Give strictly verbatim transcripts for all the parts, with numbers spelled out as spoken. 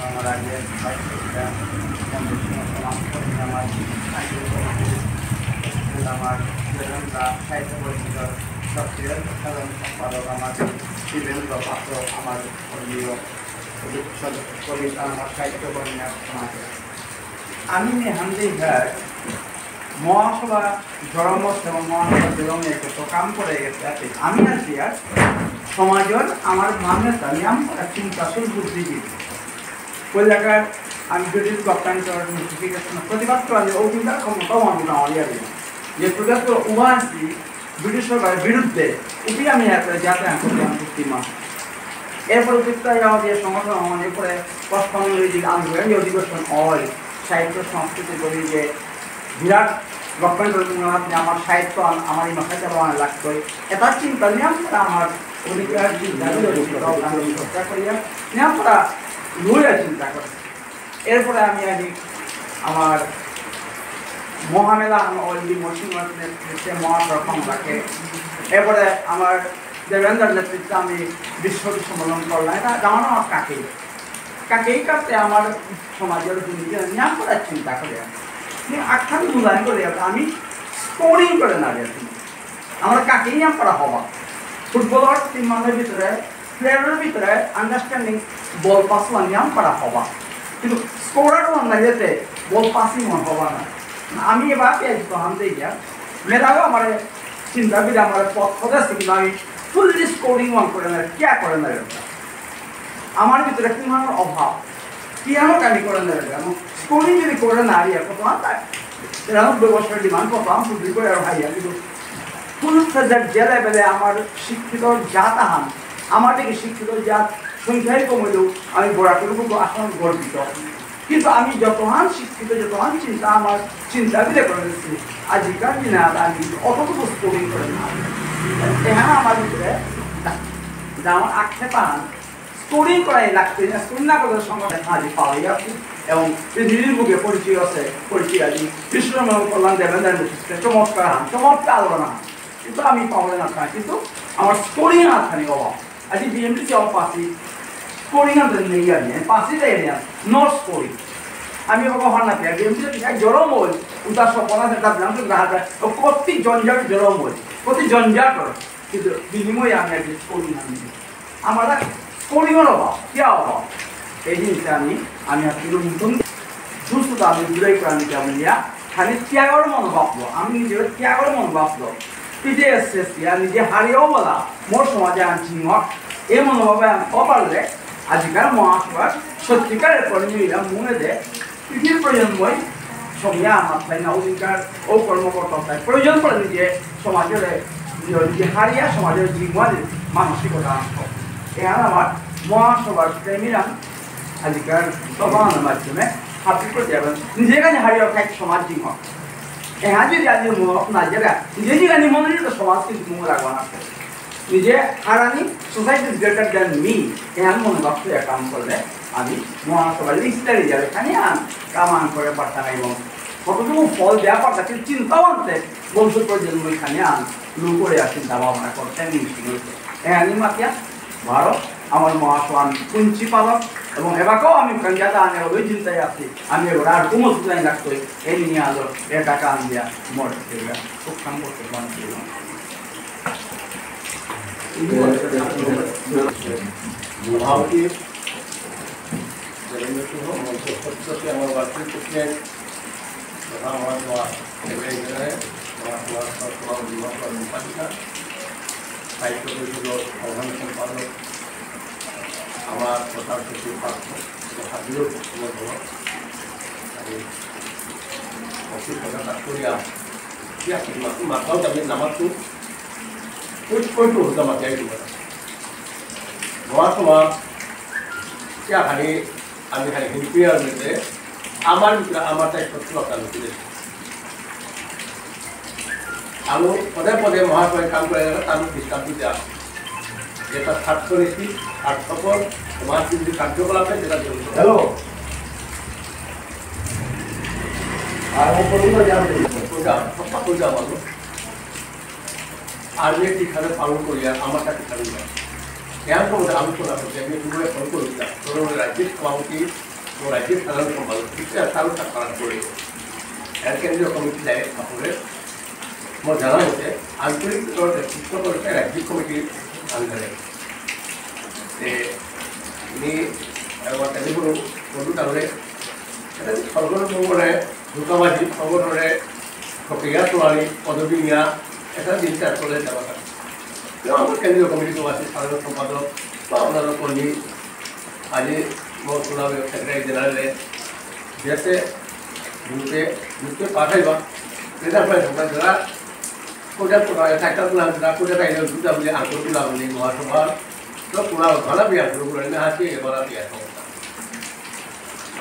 আমার আগে সাহিত্য বিদ্যা, আমার সাহিত্য পরিষদ, আমার সাহিত্য পরিষদর সক্রিয় সাধারণ সম্পাদক আমার শিবেন্দ্র পাত্র, আমার ধর্মীয় কবি, আমার সাহিত্য কর্মী সমাজে। আমি নিহান্দি হ্যাঁ মহাসভা জড়মত এবং মহাসভা জড়মে একটু কাম করে গেছে। আমি আছি আর সমাজের আমার মানুষ আমি আমার চিন্তাশীল বুদ্ধিজীবী। কইলাকার আমি ব্রিটিশ গভর্নমেন্টর নোটিফিকেশন প্রতিবাদ করে আমি অধিকার ক্ষমতাও আমি না হইয়া দিলাম। যে প্রতিবাদ করে উহা আছি ব্রিটিশ সরকারের বিরুদ্ধে, এটি আমি একটা জাতি আন্দোলন করতে মা। এরপরে যুক্ত হয়ে আমাদের সংগঠন হওয়ার পরে পঁচপান্ন ইংরেজি আন্দোলন অধিবেশন হয়, সাহিত্য সংস্কৃতি করি যে বিরাট গভর্নমেন্ট অর্গানাইজেশনে আমার সাহিত্য আম-, আমার এই মাথায় চালানো লাগতোই। এটা চিন্তা নিয়ে আমরা আমার অধিকার চিন্তা করে, চিন্তা করিয়া নিয়ে আমরা লইয়া চিন্তা করি। এরপরে আমি আহি আমার মহামেলা, আমার অলরেডি মহসিংহ নেতৃত্বে মহাপ্রথম রাখে। এরপরে আমার দেবেন্দ্র নেতৃত্বে আমি বিশ্ব সম্মেলন করলাম। এটা জানো আমার কাকেই, কাকেই কাটতে আমার সমাজের ভূমিকা নিয়ে আমরা চিন্তা করে আমি আখ্যান মূল্যায়ন করে আমি স্কোরিং করে না গেছি। আমার কাকেই নিয়ে আমরা হবা ফুটবলার টিম মানে ভিতরে প্লেয়ারের ভিতরে আন্ডারস্ট্যান্ডিং বল পাস নিয়ম করা হবা, কিন্তু স্কোরার ওয়ান না যেতে বল পাসিং ওয়ান হবা না। আমি এবার পেয়ে দিতে হানতে গিয়া মেয়েরাও আমার চিন্তা করে আমার পথ খোঁজ আছে, কিন্তু আমি ফুললি স্কোরিং ওয়ান করে না, কেয়া করে না এটা। আমার ভিতরে কোন অভাব, কি আমার আমি করে না এটা। স্কোরিং যদি করে না আর কত আর তাই এরা ব্যবসার ডিমান্ড কত আমি বুদ্ধি করে আর হাইয়া কিন্তু কোন সাবজেক্ট যে লেভেলে আমার শিক্ষিত জাত আহান, আমার থেকে শিক্ষিত জাত সংখ্যায় কম হইলেও আমি বরাকের উপর আসলে গর্বিত। কিন্তু আমি যতহান শিক্ষিত, যতহান চিন্তা আমার চিন্তা দিলে করে দিচ্ছি, আজিকার দিনে আর আমি অতটুকু স্কোরিং করে না। এখানে আমার ভিতরে যা আমার আক্ষেপ আহান স্কোরিং করাই লাগবে না, স্কোরিং না করলে সংগঠন আজি পাওয়া যাবে। এবং পৃথিবীর বুকে পরিচয় আছে, পরিচয় আজি কৃষ্ণ কল্যাণ দেবেন্দ্র নেতৃত্বে চমৎকার আহান, চমৎকার আলোড়ন আহান। কিন্তু আমি পাওয়া না পাই, কিন্তু আমার স্কোরিং আহানি অভাব। আজি বিএমডিসি অফ পাসি, স্কোরিং আনতে নেই আমি, আমি পাসি দেয় না, নট স্কোরিং। আমি ওকে হন না পেয়ে, বিএমডিসি এক জড়ো মই, উদার স্বপন আছে, তার নাম তো গ্রাহক, ও কতি জঞ্জাট জড়ো মই, কতি জঞ্জাট, কিন্তু বিনিময়ে আমি আজকে স্কোরিং আনি। আমার স্কোরিং অভাব, কি অভাব? এই জিনিসটা আমি, আমি আর কিন্তু নতুন সুস্থতা আমি দূরে করে আনি কেমন ইয়া, খালি ত্যাগর মনোভাব লো, আমি নিজের ত্যাগর মনোভাব লো। পিজে এসএসসি আর নিজে হারিয়েও বলা, মোর সমাজে আনছি মত। এই মনোভাবে আমি পারলে আজিকার মহাসভার সত্যিকারের পরিণতি মনে দেয়। পৃথিবীর প্রজন্মই সঙ্গে আমার তাই না অধিকার ও কর্মকর্তা তাই প্রয়োজন পড়ে নিজে সমাজের নিজে হারিয়া সমাজের জীবনের মানসিকতা আনতো। এহান আমার মহাসভার প্রেমীরা আজিকার সভার মাধ্যমে হাবি করে যাবেন। নিজে কাজে হারিয়া খাই সমাজ জীবন। এহান যদি আজ মহাপ না জায়গা, নিজে নিজে মনে নিয়ে তো সমাজ কিন্তু মঙ্গল রাখবো না। নিজে হারানি, society is greater than me, এহান মনোভাব করে কাম করলে আমি মহাসভার লিস্টারি যাবে, খানি আন, কাম আন করে পারতাম এবং কতটুকু ফল দেওয়া পারতাম, কিন্তু চিন্তাও আনতে বংশ প্রজন্ম এখানে আন, লু করে আর চিন্তা ভাবনা করতে আমি মিটিং হয়েছে। এহানি মাতিয়া ভারত আমার মহাসভা আমি কুঞ্চি পালক এবং এবাকাও আমি কাঞ্জাতা আনে ওই চিন্তায় আছি, আমি এবার আর কোনো চিন্তায় রাখতে এই নিয়ে আলো এটা কান দিয়া মর খুব কাম করতে পারছি। ভারতীয় জগন্নাথ সিংহ মঞ্চ সদস্যকে আমার বার্ষিক প্রেসিডেন্ট তথা আমার সভা সেক্রেটারি জেনারেল, আমার সভা সভা অভিভাবক কর্মকর্তা, সাহিত্য পরিষদর সাধারণ সম্পাদক, আমার প্রধান সচিব পার্থ, হাবিরও বক্তব্য হলো। আমি অফিস কথা কাজ করিয়া, কি আছে মাতু, মাতাও যাবে, নামাতু, কুছ কই তো হতা মাতিয়া কি বলা। মহাত্মা, কি আহানি, আমি খালি হিন্দি আর মিলে, আমার ভিতরে আমার তাই সত্য কথা লুকিয়ে। আমি পদে পদে মহাসভায় কাম করে গেলে তার ডিস্টার্ব দিতে আসে। যেটা স্বার্থনীতি, স্বার্থপর, সমাজ বিরোধী কার্যকলাপে যেটা জড়িত। হ্যালো। আর ও করুন না, জানতে দিন। ওইটা, সবটা ওইটা আমার লোক। আর যে কিভাবে পালন করি, আর আমারটা কিভাবে যায়। এমন করে আলোচনা করতে, আমি দূরে ফোন করুন না। ধরুন, রাজ্যের সভাপতি রাজ্যিক সাধারণ সম্পাদক, পিছে সাধারণ সম্পাদক করে। এর কেন্দ্রীয় কমিটি দায়িত্ব করে। মোর জানা মতে আঞ্চলিক স্তরত নেতৃত্ব করেসে রাজ্যিক কমিটির আন্ডারে। তে, মি, আমার তেলেগুলো বন্ধু তাহলে, এটা সংগঠন সংগঠনে, ধোকাবাজি সংগঠনে, প্রক্রিয়া চলানি, পদবী নিয়া, এটা দিন চার করে দেওয়া হয়। তো আমার কেন্দ্রীয় কমিটিত আছে সাধারণ সম্পাদক, বা অন্যান্য কর্মী, আজি মোর সুনামে সেক্রেটারি জেনারেলে দেশে গ্রুপে, গ্রুপে পাঠাইবা। এটা প্রায় সবাই যারা কোটা কোটা থাকতাম না, না কোটা তাই না, দুটা বলে আগ্রহ না বলে মহাসভা, তো কোটা ভাড়া বিয়া আগ্রহ করে না, হাসি এবার বিয়া সমস্যা।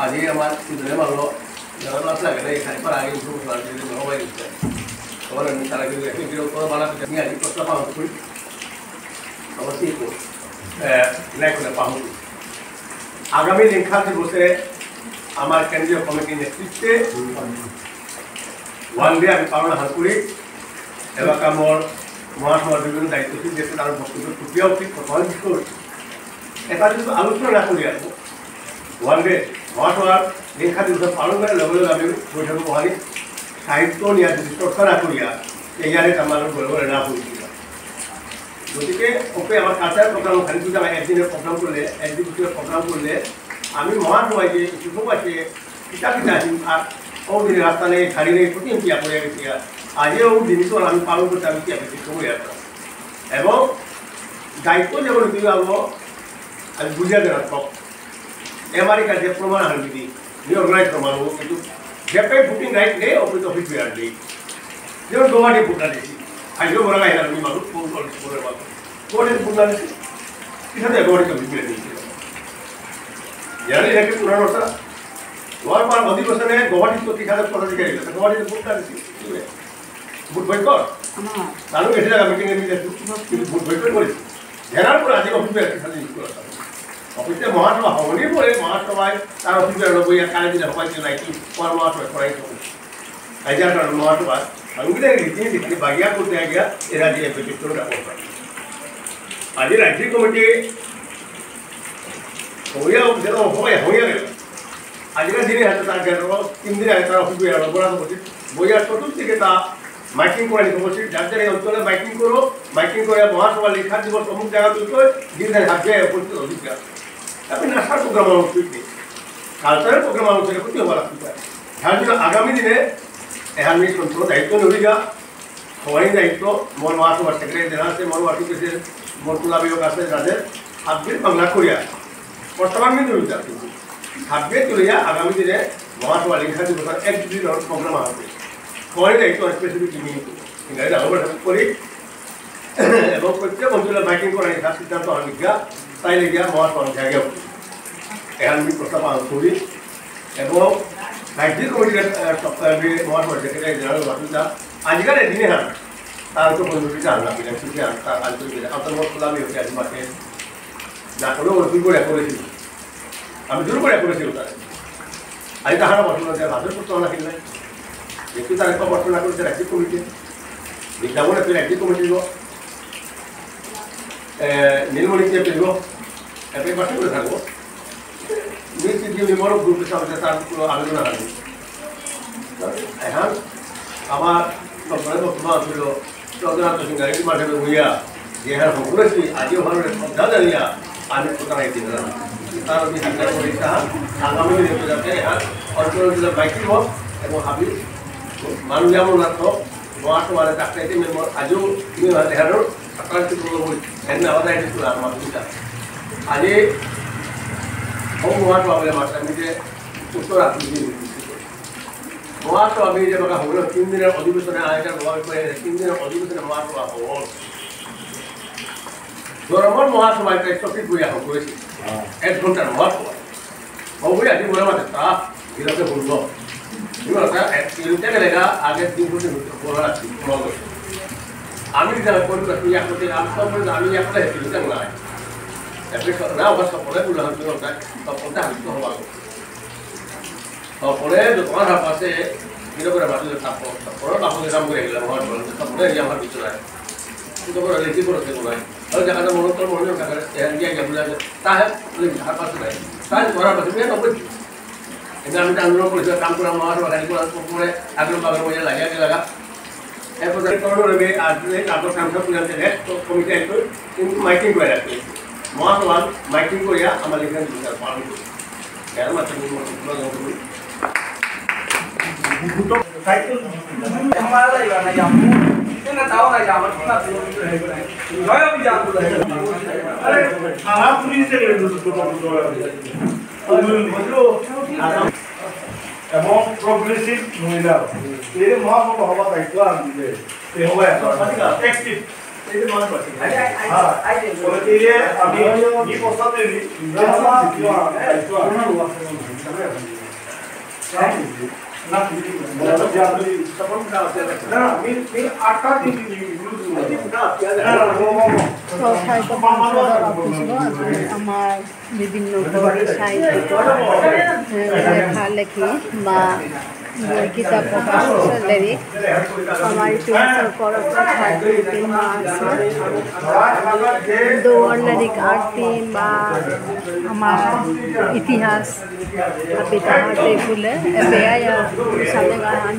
আজি আমার সিজনে মারলো, যারা লাভ লাগে না, এখানে পারা আগে উঠে বসে আছে, মহাবাই দিচ্ছে। তোমার আমি তারা কিন্তু একটু বিরোধ করে বাড়াতে চাই, আমি আজি প্রস্তাব আহ্বান করি। আমার কি করবো? এ, লেখনে পাহুরি। আগামী লিংখা দিবসে আমার কেন্দ্রীয় কমিটির নেতৃত্বে ওয়ান ডে আমি পালন হারপুরি। এলাকা মোর মহাসভার বিভিন্ন দায়িত্বশীল দেশে তার বক্তব্য ফুটিয়া উঠি প্রধান বিষয়। এটা যদি আলোচনা না করি আর ওয়ান ডে মহাসভার লিংখা দিবস পালন করে লগে লগে আমি বৈঠক বহানি সাহিত্য নিয়ে যদি চর্চা না করিয়া এই জানে আমার বলে বলে না বলছি। গতিকে ওকে আমার কালচার প্রোগ্রাম খালি দুটা একদিনের প্রোগ্রাম করলে, এক দিবসের প্রোগ্রাম করলে আমি মহাসভায় যে উপভোগ আছে, কিতা কিতা আছে, আর ও দিনে রাস্তা নেই, গাড়ি নেই, কঠিন কি আপনি গেছি। আজও ও দিন তো আমি পালন করতে আমি কি আপনি সময় আসতাম। এবং দায়িত্ব যেমন তুই আনবো, আমি বুঝিয়ে দেন সব। এবারে কাছে প্রমাণ আনবি দি, নি অর্গানাইজ প্রমাণ হবো, কিন্তু যেপে ভোটিং রাইট নেই, ওপে তো অফিস বিয়ার নেই। যেমন গৌহাটি ভোট না দিয়েছি, আজও বড় গাই আমি মানুষ ফোন কল করে মানুষ। গৌহাটি ভোট না দিয়েছি, কিসাদে গৌহাটি তো ভোট দিয়েছি। জানি নাকি পুরানো কথা, ওয়ার পার অধিবেশনে গৌহাটি তো কিসাদে পদাধিকারী, গৌহাটি ভোট না দিয়েছি, কি হয়েছে? Vote boycott? না। তাহলে বেশি জায়গা মিটিং এ মিলে একটু, কিন্তু ভোট বয়কট করেছি। জেলার পর আজকে অফিস বেড়াতে সাথে ইউজ করা অফিসে মহাসভা হবনি বলে মহাসভায় তার অফিস বেড়ালো বইয়া কালে দিলে হবাই দিলে একটু পর মহাসভায় করাই তো। এই যে আপনার মহাসভা, আমি কিন্তু এই রীতিনীতি খালি বাগিয়া করতে গিয়া এরা যে এফেক্ট করতে পারে। আজ রাজ্যিক কমিটি হইয়া যেন হবাই হইয়া গেল। আজিকার দিনে হাতে তার গেল, তিন দিন আগে তারা হুজুর এলো, বলা তো উচিত। বইয়া চতুর্দিকে তা মাইকিং করে নিতে বলছি, যার যার এই অঞ্চলে মাইকিং করো, মাইকিং করে মহাসভা লিংখা দিবস অমুক জায়গা তুলতে হয়, দিন ধারে হাত দিয়ে উপস্থিত অধিকার। আপনি নাস্তার প্রোগ্রাম আনা উচিত নেই, কালচারাল প্রোগ্রাম আনা উচিত, ক্ষতি হওয়া লাগতে পারে। যার জন্য আগামী দিনে এহান নিয়ে সন্তুষ্ট দায়িত্ব নিয়ে যা, সবাই দায়িত্ব, মোর মহাসভার সেক্রেটারি যারা আছে, মোর ওয়ার্কিং প্রেসিডেন্ট, মোর কুলাবিয়ক আছে, যাদের হাবিয়ে বাংলা করিয়া, বর্তমান কিন্তু হইতে আছে। হাবিয়ে তুলিয়া আগামী দিনে মহাসভা লিংখা দিবসর এক দিনর প্রোগ্রাম আছে। সবাই দায়িত্ব স্পেসিফিক দিনে কিন্তু। ইংরেজি আরো বড় করি এবং প্রত্যেক অঞ্চলে মাইকিং করার সিদ্ধান্ত আমি গিয়া, তাই লেগিয়া মহাসভা জায়গা। এখন আমি প্রস্তাব আহ্বান করি এবং রাজ্যিক কমিটির, আহ, সপ্তাহে মহাসভা সেক্রেটারি জেনারেল বাসিন্দা আজিকার এই দিনে হান তার তো কোনো কিছু জানা বিনা কিছু জানা, তার আন্তরিক বিনা, আপনার মত খোলা আমি হচ্ছে আজ মাঠে না করেও ওর দুর্বল করেছিল। আমি দুর্বল করেছিল তার। আমি তাহারা বর্তমানে যে ভাষণ করতে হওয়া কিনলে, একটু তার একটা বর্তমানে করেছে রাজ্যিক কমিটি, বিদ্যাভবনে তুই রাজ্যিক কমিটি দিব, এ, নীলমণিকে দিব, এপে পাশে করে থাকবো। মিষ্টি দিয়ে বড় গ্রুপের সামনে তার কোনো আলোচনা হয়নি। এখন আমার সম্পর্কে বক্তব্য ছিল, চন্দ্রনাথ সিংহ গাড়ি মাঠে হইয়া, যে হ্যাঁ, হকলেছি, আজও ভালো শ্রদ্ধা জানিয়া, আমি কোথায় দিলাম। তার আমি চিন্তা করি, তা আগামী দিনে যাতে, হ্যাঁ, অঞ্চল জেলা মাইকিং হোক এবং হাবি মানুষ যেমন রাখো, মহাসভার ডাক্তারিতে মেম্বার আজও তুমি হয়তো হেরো, আপনার কি বলবো, এমনি আলাদা একটু তোলা আমার চিন্তা। আজে ও মহাসভা বলে মাত্রা মিটে উত্তর আপনি দিয়ে দিচ্ছি। মহাসভা আমি যে বাকা হলো তিন দিনের অধিবেশনে আয়োজন হওয়ার পরে তিন দিনের অধিবেশনে মহাসভা হল। গরমর মহাসভায় প্রায় চব্বিশ বইয়া হল করেছি। এক ঘন্টার মহাসভা। অবৈ আজি মোরা মাতে তা, বিরাটে বলল। বিরাটে এক কিলোমিটার এলাকা আগের দিন হতে হতে বলা রাখছি, বলা হচ্ছে। আমি যারা করি না, তুই এক কোটি, আমি সব বলি, আমি এক কোটি কিলোমিটার নাই। এপে সব না, ওরা সব বলে বললাম, তুই ওটা, সব বলতে আমি তো হওয়া করছি। তারপরে যতবার হাফ আছে, বিরো করে মাটি তারপর, তারপরে বাপুকে কাম করে গেলাম, আমার বলেন, তারপরে এই আমার ভিতরে আছে। কিন্তু করে লিখি করে দেবো নাই। তাহলে দেখা যায় মনে তো মনে দেখা যায়, এর দিয়ে গেল, তাহলে হাফ আছে নাই। তাহলে ধরা পাচ্ছে, মেয়ে তো বলছি। এটা আমি আন্দোলন করেছি, কাম করা মহাসভা খালি করার পরে আগ্রহ বাগ্রহ হয়ে লাগে, আগে লাগা। এরপর আমি করোনা রোগে আর এই কাপড় কাম সব পুরাতে রেস্ট কমিটি একটু কিন্তু মাইকিং করে রাখতে। মহাসভা মাইকিং করিয়া আমার এখানে বিচার পালন করি। এর মাধ্যমে আমি মনে করি। সারা পুলিশ এবং প্রগ্রেসিভ মহিলা এই মহাসভা হবা দায়িত্ব আন দিবে। এই হবা অ্যাক্টিভ। হ্যাঁ। এই আমি এই প্রস্তাব দিই। তো সাহিত্য পরিষদর অফিসগো আজি আমার বিভিন্ন বড় সাহিত্য, এ, লেখালেখি বা বই কিতাব প্রকাশ লেরিক আমার ইতিহাসর পরব কথা দুই তিন মাস দৌড় লেরিক আরতি বা আমার ইতিহাস আপিতা হাতে ফুলে এপে আয়া সামনে গাহান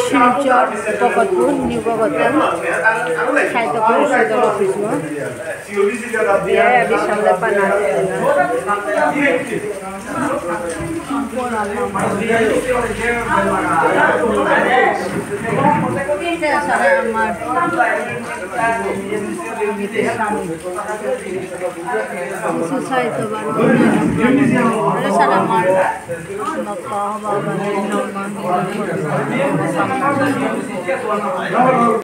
শিলচর, ভকতপুর, নিউ ভকতপুর, সাহিত্য পরিষদর অফিস, বিয়ে আবি সামনে পানা। আমার কিছু সাহিত্য বা রচনা, এছাড়া আমার বাবা, বাবা,